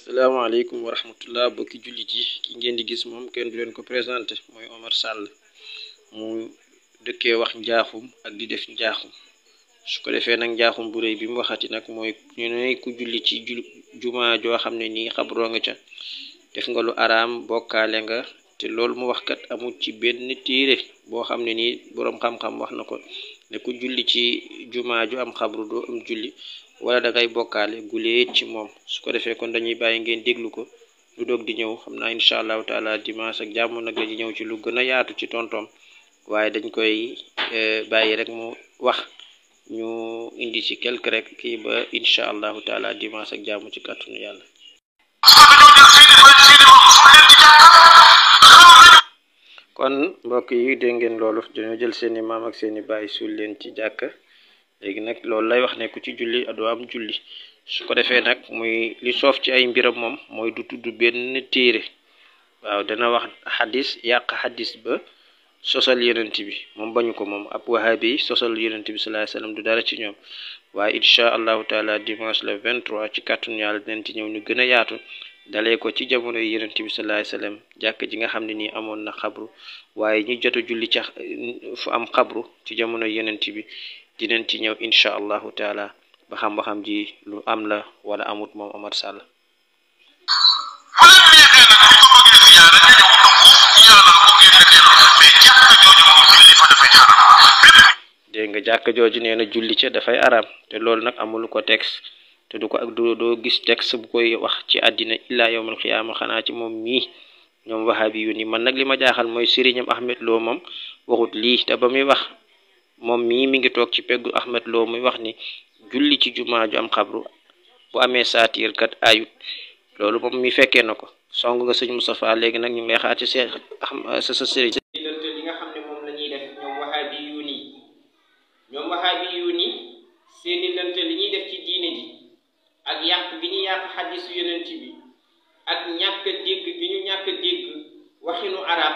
salaamaaleykum wa rahmatullah bokki jullit yi ki ngeen di gis moom kenn du leen ko présenté mooy Omar Sall mu dëkkee wax njaaxum ak di def njaaxum su ko defee nag njaaxum bu rëy bi mu waxati nag mooy ñu ne ku julli ci jumaa joo xam ne nii xabroo nga ca def nga lu araam bokkaale nga te loolu mu wax kat amul ci benn téere boo xam ne nii boroom xam-xam wax na ko ne ku julli ci jumaa ju am xabru doo am julli wala da ngay bokkaale guleet ci moom su ko defee kon dañuy bàyyi ngeen déglu ko lu doog di ñëw xam naa incha allahu taala dimanche ak jàmm nag la di ñëw ci lu gën a yaatu ci tontoom waaye dañ koy bàyyi rek mu wax ñu indi ci quelque rek kii ba incha allahu taala dimanche ak jàmm ci kàttanu yàlla. kon mbokk yi dégg ngeen loolu dañoo jël seeni maam ak seeni baay suul leen ci jàkka léegi nag loolu lay wax ne ku ci julli doo am julli su ko defee nag muy li soof ci ay mbiram moom mooy du tudd benn téere waaw dana wax xadis yàq xadis ba sosal yonent bi moom bañu ko moom ab wahabi yi sosal yonent bi sallallahu alayhi wasallam du dara ci ñoom waaye incha allahu taala dimanche le 23 ci kàttanu yàlla dinañ ci ñëw ñu gën a yaatu dalee ko ci jamono yi yonent bi sallallahu alayhi wasallam jàkk ji nga xam ne nii amoon na xabru waaye ñi jot a julli ca fu am xabru ci jamono yonent bi dinañ ci ñëw incha allahu taala ba xam ji lu am la wala amut moom Omar Sall. dégg nga jàkka jooju nee na julli ca dafay araam te loolu nag amul ko texte te du ko ak doo gis texte bu koy wax ci àddina illaa yawmal xiyaama xanaa ci moom mii ñoom wahabi yu ni man nag li ma jaaxal mooy sëriñam Ahmed Lo moom waxut lii te ba muy wax moom mii mi ngi toog ci peggu Ahmed Lo muy wax ni julli ci jumaa ju am xabru bu amee saatiir kat ayut loolu moom mi fekkee na ko song nga sëñ Moustapha léegi nag ñu ngi lay xaar ci sa sëriñ li nga xam ne moom la ñuy def ñoom wahabi yu ni seeni lënte li ñuy def ci diine ji ak yàq gi ñu yàq xadisu yonent bi ak ñàkk dégg gi ñu ñàkk dégg waxinu arab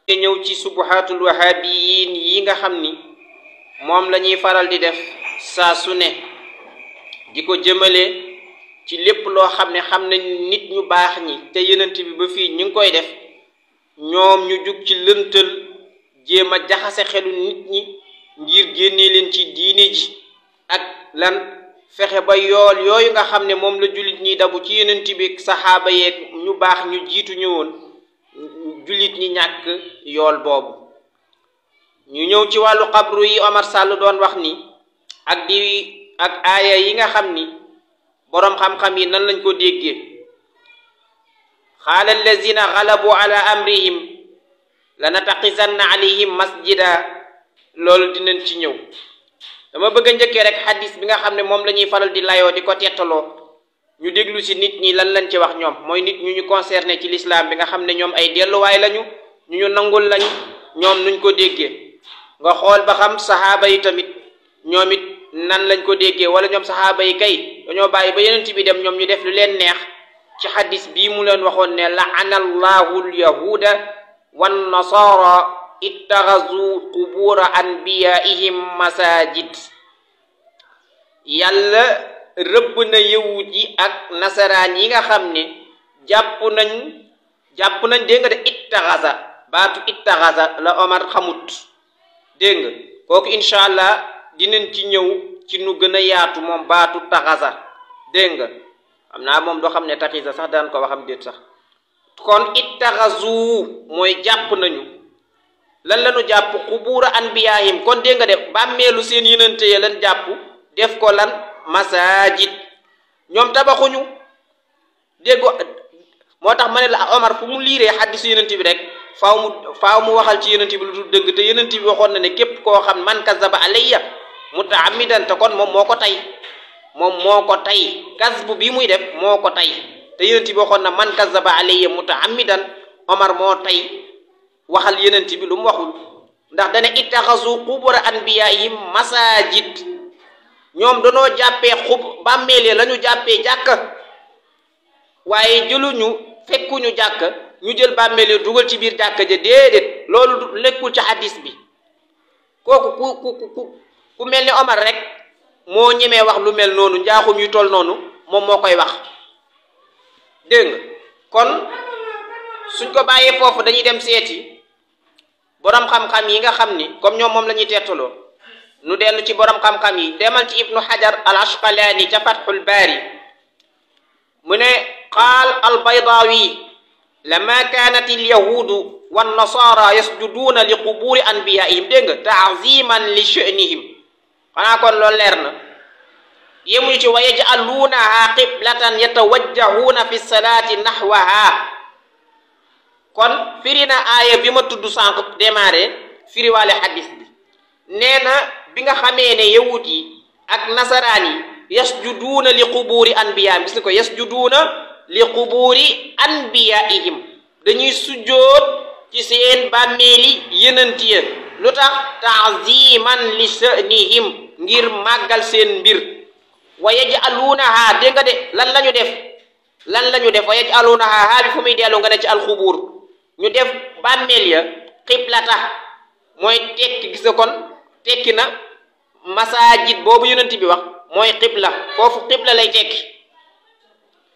te ñëw ci subuhatul wahabiyin yi nga xam ni moom la ñuy faral di def saa su ne di ko jëmale ci lépp loo xam ne xam nañ nit ñu baax ñi te yonent bi ba fii ñu ngi koy def ñoom ñu jug ci lëntal jéem a jaxase xelu nit ñi ngir génnee leen ci diine ji ak lan fexe ba yool yooyu nga xam ne moom la jullit ñi dabu ci yonent bi saxaaba yeeg ñu baax ñu jiitu ñëwoon jullit ñi ñàkk yool boobu ñu ñëw ci wàllu xabru yi Omar Sall doon wax ni ak aaya yi nga xam ni boroom xam-xam yi nan lañ ko déggee xaala allazina xalabu ala amrihim lanataxizanna alayhim masjida loolu dinañ ci ñëw dama bëgg a njëkkee rek xadis bi nga xam ne moom la ñuy faral di layoo di ko tettaloo ñu déglu si nit ñi lan lañ ci wax ñoom mooy nit ñu concerné ci l'islam bi nga xam ne ñoom ay delluwaay lañu ñu nangul lañu ñoom nuñ ko déggee nga xool ba xam saxaaba yi tamit ñoom it nan lañ ko déggee wala ñoom saxaaba yi kay dañoo bàyyi ba yonent bi dem ñoom ñu def lu leen neex ci xadis bii mu leen waxoon ne la'ana allahu alyahuda wan nasara ittaxazu qubura anbiyaihim masajid yàlla rëbb na yawut yi ak nasaraan yi nga xam ne jàpp nañ dégg nga de ittaxasa baatu ittaxasa la Omar xamut dégg nga kooku incha allah dinañ ci ñëw ci nu gën a yaatu moom baatu taxasa dégg nga xam naa moom doo xam ne taxisa sax daan ko waxam déet sax kon ittaxazu mooy jàpp nañu lan lañu jàpp xubura anbiyaahim kon dégg nga de bàmmeelu seen yonente ya lan jàpp def ko lan masajid ñoom tabaxuñu dégg moo tax ma ne la Omar fu mu liiree xaddisu yonente bi rek faaw mu waxal ci yonent bi lu dul dëgg te yonent bi waxoon na ne képp koo xam man kazaba alayya mutaamidan te kon moom moo ko tey kasbu bi muy def moo ko tey te yonent bi waxoon na man kazaba alayya mutaamidan Omar moo tey waxal yonent bi lu mu waxul ndax dana ittaxasu qubura anbiyaihim masajid ñoom danoo jàppee bàmmeele la ñu jàppee jàkka waaye fekkuñu jàkka ñu jël bàmmeel dugal ci biir jàkka ja déedéet loolu lekkul ci hadis bi kooku ku mel ni Omar rek moo ñemee wax lu mel noonu njaaxum yu toll noonu moom moo koy wax dégg nga kon suñ ko bàyyee foofu dañuy dem seeti borom xam-xam yi nga xam ni comme ñoom moom la ñuy teettaloo nu dellu ci borom xam-xam yi demal ci ibnu hajar al ashqalaani ca fathul baari mu ne qaal al baydawi lama kaanat al yahudu wan nasara yasjuduuna li quburi anbiyaihim dégg nga taaziman li sha'nihim xanaa kon loolu leer na yemuñu ci wa yaj'aluunaha qiblatan yatawajjahuuna fi salaati nahwaha kon firi na aaya bi ma tudd sànq démarré firiwaale hadis bi nee na bi nga xamee ne yawut yi ak nasaraan yi yasjuduuna li quburi anbiyaihim gis nga ko yasjuduuna li quburi anbiyaihim dañuy sujjoot ci seen bàmmeeli yenanti ya lu tax taaziman li sha'nihim ngir màggal seen mbir wa yaj'aluunaha dégg nga de lan la ñu def wa yaj'aluunaha haa bi fu muy dellu nga ne ci alxubuur ñu def bàmmeel ya qiblata mooy tekki gis nga kon tekki na masaajid boobu yonent bi wax mooy qibla foofu qibla lay tekki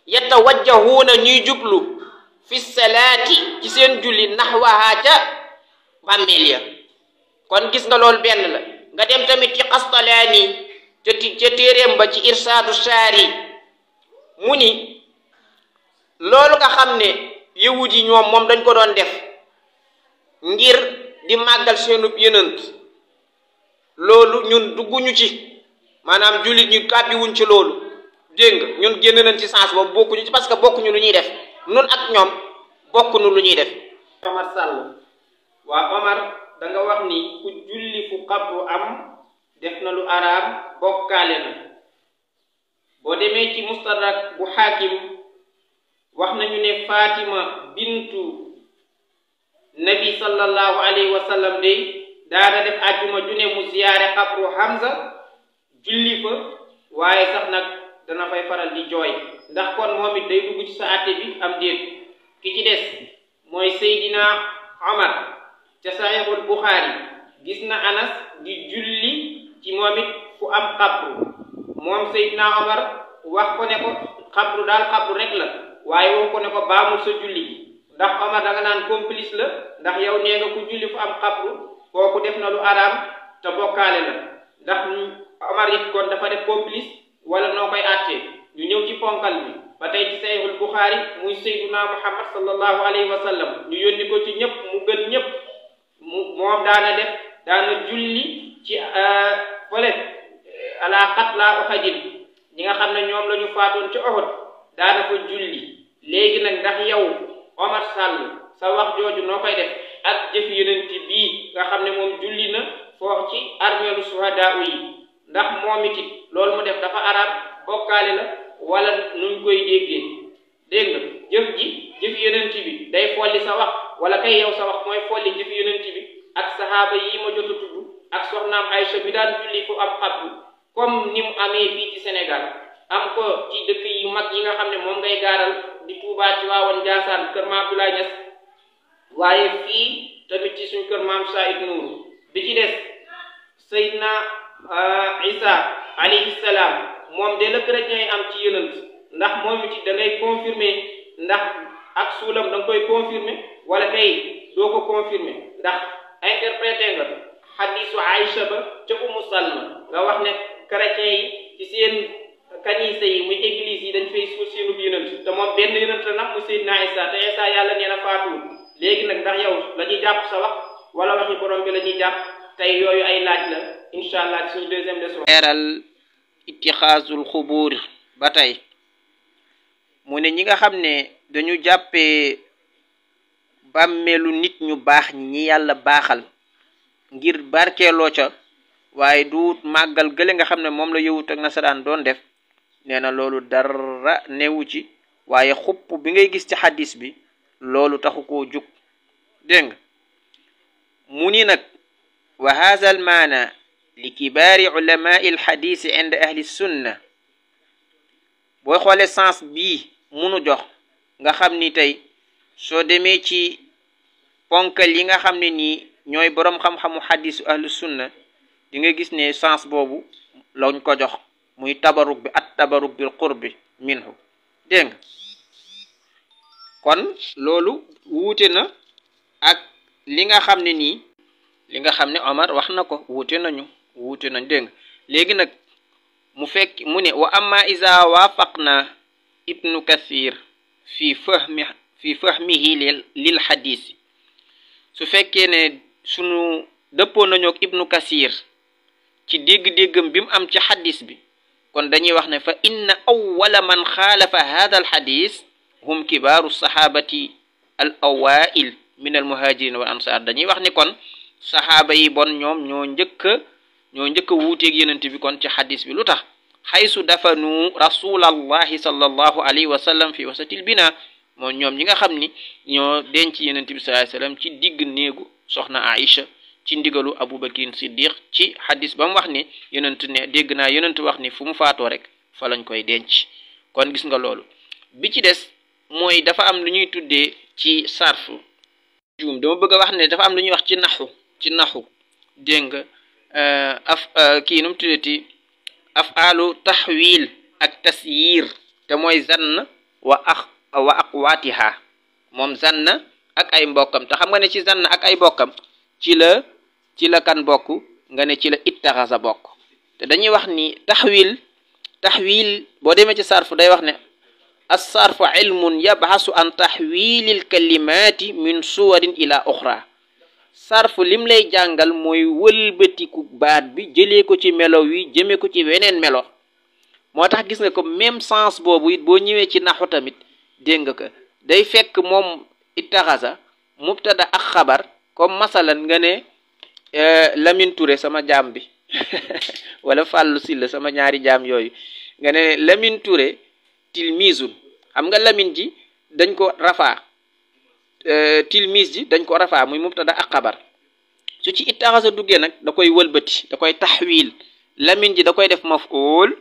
yatawajjahuuna ñuy jublu fi salaati ci seen julli naxwaha ca bàmmeel ya kon gis nga loolu benn la nga dem tamit ci Qastalaani ca téeréem ba ci irsaadu saari mu ni loolu nga xam ne yawut yi ñoom moom dañ ko doon def ngir di màggal seenub yonent loolu ñun dugguñu ci maanaam jullit ñu kàbbiwuñ ci loolu dégg nga ñun génn nañ ci sens boobu bokkuñu ci parce que bokkuñu lu ñuy def nun ak ñoom bokkuñu lu ñuy def. Omar Sall waa Omar da nga wax ni ku julli fu xabru am def na lu araam bokkaale na boo demee ci mustadrak bu xaakim wax nañu ne Fatima bintu nabi sallallahu alayhi wa sallam de daana def àjjuma ju ne mu ziyaare xabru Hamza julli fa waaye sax nag dana fay faral di jooy ndax kon moom it day dugg ci sa àtte bi am déet ki ci des mooy Seydina Omar ca Saxiixul Buxaari gis na Anas di julli ci moom it fu am xabru moom Seydina Omar wax ko ne ko xabru daal xabru rek la waaye woo ko ne ko baamul sa julli gi ndax Omar da nga naan complice la ndax yow nee nga ku julli fu am xabru kooku def na lu araam te bokkaale la ndax Omar it kon dafa def complice wala noo koy àttee ñu ñëw ci ponkal bi ba tey ci Saxiixul Buxaari muy Seydina Muhammad sallallahu alayhi wa sallam ñu yónni ko ci ñëpp mu gën ñëpp moom daana julli ci fële ala qatla Uhud ñi nga xam ne ñoom la ñu faatoon ci Uhud daana fa julli léegi nag ndax yow Omar Sall sa wax jooju noo koy def ak jëf yonent bii nga xam ne moom julli na foofu ci armeelu suhadaa yi ndax moom it loolu mu def dafa araam bokkaale la wala nuñ koy déggee dégg nga jëf yonent bi day folli sa wax wala kay yow sa wax mooy folli jëf yonent bi ak sahaaba yi ma jot a tudd ak soxnaam Aïcha bi daan julli fu am xabru comme ni mu amee fii ci Sénégal am ko ci dëkk yi mag yi nga xam ne moom ngay gaaral di Tuubaa ci waawoon Njaasaan kër Maam Abdoulaye Niass waaye fii tamit ci suñ kër Maam Saïd Nour bi ci des Seydina Isa alayhi salaam moom de la chrétien yi am ci yonent ndax moom it da ngay confirmer ndax ak suulam da nga koy confirmer wala kay doo ko confirmer ndax interprété nga xadiisu Aïcha ba ca Umu Salma nga wax ne chrétien yi ci seen kanisa yi muy église yi dañ fay suul seenu yonent te moom benn yonent la nag mu Seydina Isa te Isa yàlla nee na faatuwul léegi nag ndax yow la ñuy jàpp sa wax wala waxi borom bi la ñuy jàpp tey yooyu ay laaj la incha allah ci suñu deuxième leçon. leeral ittixaasul xubuur ba tey mu ne ñi nga xam ne dañu jàppee bàmmeelu nit ñu baax ñi yàlla baaxal ngir barkeeloo ca waaye du màggal gële nga xam ne moom la yawut ak nasaraan doon def nee na loolu dara newu ci waaye xupp bi ngay gis ci xadis bi loolu taxu koo jug dégg nga mu ni nag wa haza al maana li kibaari ulamai al xadis inda ahli sunna booy xoole sens bii munu jox nga xam ni tey soo demee ci ponkal yi nga xam ne nii ñooy boroom xam-xamu xadisu ahlu sunna di nga gis ne sens boobu lañ ko jox muy tabaruk bi at tabaruk bil qurbi minhu dégg nga kon loolu wuute na ak li nga xam ne nii li nga xam ne Omar wax na ko wuute nañ dégg nga léegi nag mu fekk mu ne wa amma iza waafaqna ibnu kathir fi fahmihi lil xadis su fekkee ne sunu dëppoo nañu ak ibnu kathir ci dégg-déggam bi mu am ci xadis bi kon dañuy wax ne fa inna awwala man xaalafa hada al xadis hum kibaaru sahabati al awail min al muhajirin wal ansar dañuy wax ni kon saxaaba yi bon ñoom ñoo njëkk a wuuteeg yenent bi kon ci xadis bi lu tax xaysu dafanu rasulallahi sallallahu alayhi wa sallam fi wasatil bina moom ñoom ñi nga xam ni ñoo denc yenent bi sallallahu alayhi wa sallam ci digg néegu soxna Aïcha ci ndigalu Abubakrin Siddiq ci xadis ba mu wax ni yenent ne dégg naa yenent wax ni fu mu faatoo rek fa lañ koy denc kon gis nga loolu bi ci des mooy dafa am lu ñuy tuddee ci sarfu juum dama bëgg a wax ne dafa am lu ñuy wax ci naxu dégg nga kii nu mu tuddati afaalu taxwil ak tasyir te mooy zann wa aqwaatiha moom zann ak ay mbokkam te xam nga ne ci zann ak ay bokkam ci la kan bokk nga ne ci la ittaxasa bokk te dañuy wax ni taxwil boo demee ci sarfu day wax ne as-sarfu ilmun yabhasu an taxwilil kalimati min suwarin ila uxra sarfu lim lay jàngal mooy wëlbatiku baat bi jëlee ko ci melo wi jëme ko ci weneen melo moo tax gis nga ko même sens boobu it boo ñëwee ci naxu tamit dégg nga ko day fekk moom ittaxasa mubtada ak xabar comme masalan nga ne Lamine Touré sama jaam bi wala Fallou Silla sama ñaari jaam yooyu nga ne Lamine Touré tilmisun xam nga Lamine ji dañ ko rafaa tilmis ji dañ ko rafaa muy mubtada ak xabar su ci ittaxasa duggee nag da koy wëlbati da koy taxwil Lamine ji da koy def maf'ul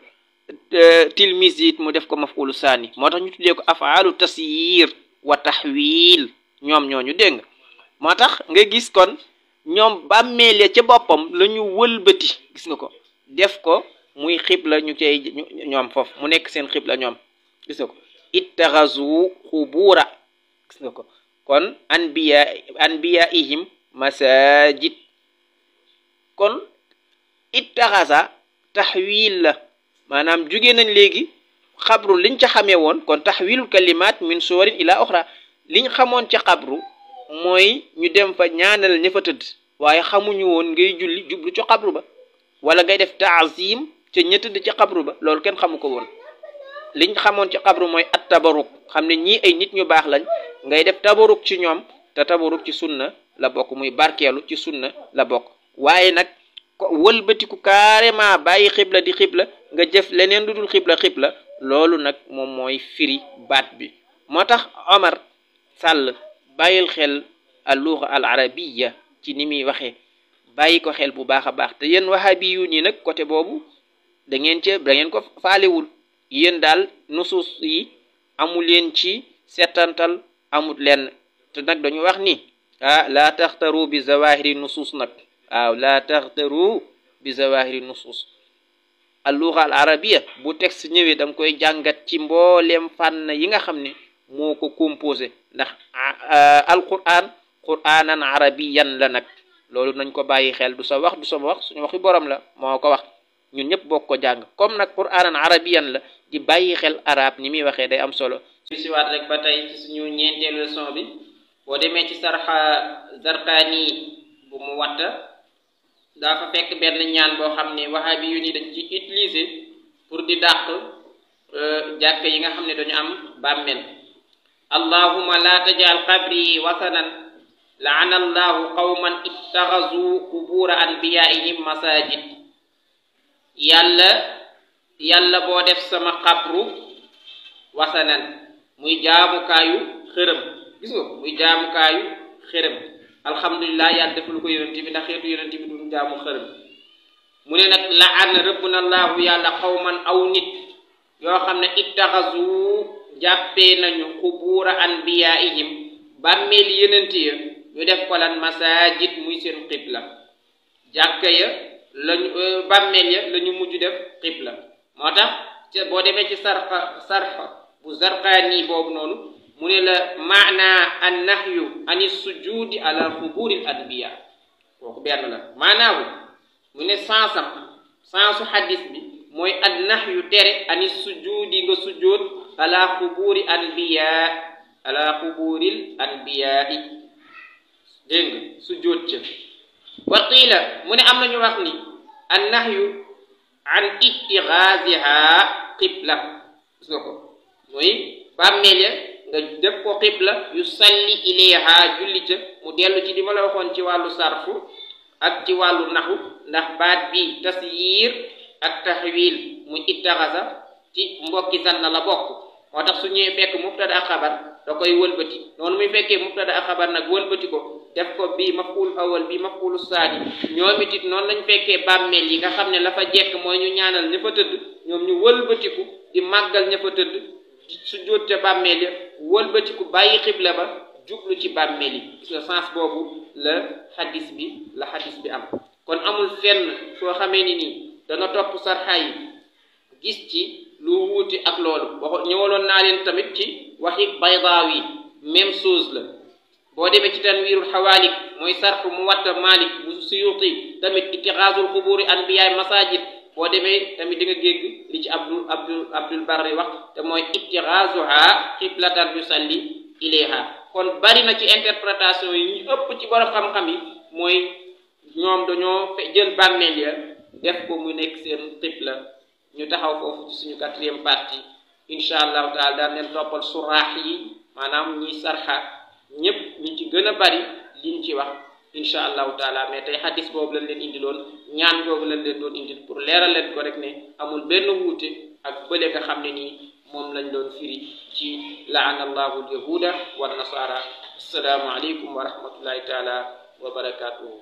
tilmis ji it mu def ko maf'ulu saani moo tax ñu tuddee ko afaalu tasyir wa taxwil ñoom ñooñu dégg nga moo tax nga gis kon ñoom bàmmeel ya ca boppam la ñu wëlbati gis nga ko def ko muy xibla ñu cay ñoom foofu mu nekk seen xibla ñoom gis nga ko ittaxazu xubura gis nga ko kon anbiyaihim masajid kon ittaxasa taxwil la maanaam jóge nañ léegi xabru liñ ca xamee woon kon taxwilul kalimat min suwarin ila oxra liñ xamoon ca xabru mooy ñu dem fa ñaanal ña fa tëdd waaye xamuñu woon ngay julli jublu ca xabru ba wala ngay def taazim ca ña tëdd ca xabru ba loolu kenn xamu ko woon liñ xamoon ci xabru mooy at tabaruk xam ne ñii ay nit ñu baax lañ ngay def tabaruk ci ñoom te tabaruk ci sunna la bokk muy barkeelu ci sunna la bokk waaye nag wëlbatiku carrément bàyyi xibla di xibla nga jëf leneen lu dul xibla loolu nag moom mooy firi baat bi moo tax Omar Sall bàyyil xel al lugha al arabiya ci ni muy waxee bàyyi ko xel bu baax a baax te yéen wahabi yu nii nag côté boobu da ngeen ko faalewul yéen daal nusuus yi amul leen ci setantal amul leen te nag dañu wax ni la taxtaru bi zawahiri nusuus nag waaw la taxtaru bi zawahiri nusuus al lugha al arabiya bu texte ñëwee da nga koy jàngat ci mbooleem fànn yi nga xam ne moo ko composé ndax alquran quranan arabiyan la nag loolu nañ ko bàyyi xel du sa wax du sama wax suñu waxi borom la moo ko wax ñun ñëpp bokk ko jàng comme nag quranan arabiyan la di bàyyi xel arab ni muy waxee day am solo siwaat rek ba tey ci suñu ñeenteelu leçon bi boo demee ci sarxa Zarqaani bu mu watta daa fa fekk benn ñaan boo xam ne wahabi yu ni dañ ci utiliser pour di dàq jàkk yi nga xam ne dañu am bàmmeel allahumma la tajal qabri wasanan la'ana allahu qawman ittaxazu qubura anbiyaihim masajid yàlla boo def sama xabru wasanan muy jaamukaayu xërëm gis nga muy jaamukaayu xërëm alhamdulilah yàlla defal ko yonent bi ndax xeetu yonent bi du jaamu xërëm mu ne nag la'ana rëbb na allahu yàlla qawman aw nit yoo xam ne ittaxazu jàppee nañu xubuura anbiyaihim bàmmeel yenent ya ñu def ko lan masajid muy seen xibla jàkka ya lañu bàmmeel ya la ñu mujj def xibla moo tax boo demee ci sarfa bu Zarqaani boobu noonu mu ne la maana an nahyu ani sujudi ala xuburi al anbiya kooku benn la maanaawu mu ne sensu xadis bi mooy an nahyu tere ani sujudi nga sujjoot ala xuburi xuburil anbiya yi dégg nga sujjoot ca wa qiila mu ne am nañu wax ni an nahyu an ittixaasiha qibla gis nga ko mooy bàmmeel ya nga def ko qibla yu salli ilayha julli ca mu dellu ci di ma la waxoon ci wàllu sarfu ak ci wàllu naxu ndax baat bi tasyiir ak taxwiil muy ittaxasa ci mbokki sanna la bokk moo tax su ñëwee fekk mubtada ak xabar da koy wëlbati noonu muy fekkee mubtada ak xabar nag wëlbati ko def ko bii maf'ul awal bii maf'ul saani ñoom it noonu lañ fekkee bàmmeel yi nga xam ne la fa jekk mooy ñu ñaanal ña fa tëdd ñoom ñu wëlbatiku di màggal ña fa tëdd su jóote bàmmeel ya wëlbatiku bàyyi xibla ba jublu ci bàmmeel yi gis nga sens boobu la xadis bi am kon amul fenn soo xamee ni nii da nga topp sarxa yi gis ci lu wuuti ak loolu ñëwaloon naa leen tamit ci waxi Baydaawi même chose la boo demee ci tanwiirul xawaalik mooy sarfu Muwatta Maalik bu Suyuuti tamit ittixaasul xuburi anbiyaay masajid boo demee tamit di nga gégg li ci Abdul Barri wax te mooy ittixaasuha qiblatan yusalli ilayha kon bari na ci interprétation yi ñu ëpp ci borom xam-xam yi mooy ñoom dañoo jël bàmmeel ya def ko mu nekk seen qibla ñu taxaw foofu ci suñu 4e partie incha allahu taala daan leen toppal suraax yi maanaam ñi sarxa ñëpp ñi ci gën a bari liñ ci wax incha allahu taala mais tey xadis boobu lañ leen indiloon ñaan boobu lañ leen doon indil pour leeral leen ko rek ne amul benn wuute ak bële nga xam ne nii moom lañ doon firi ci laana allahu alyahuda wa nasara assalaamu aleykum wa rahmatullahi taala wa barakatuhu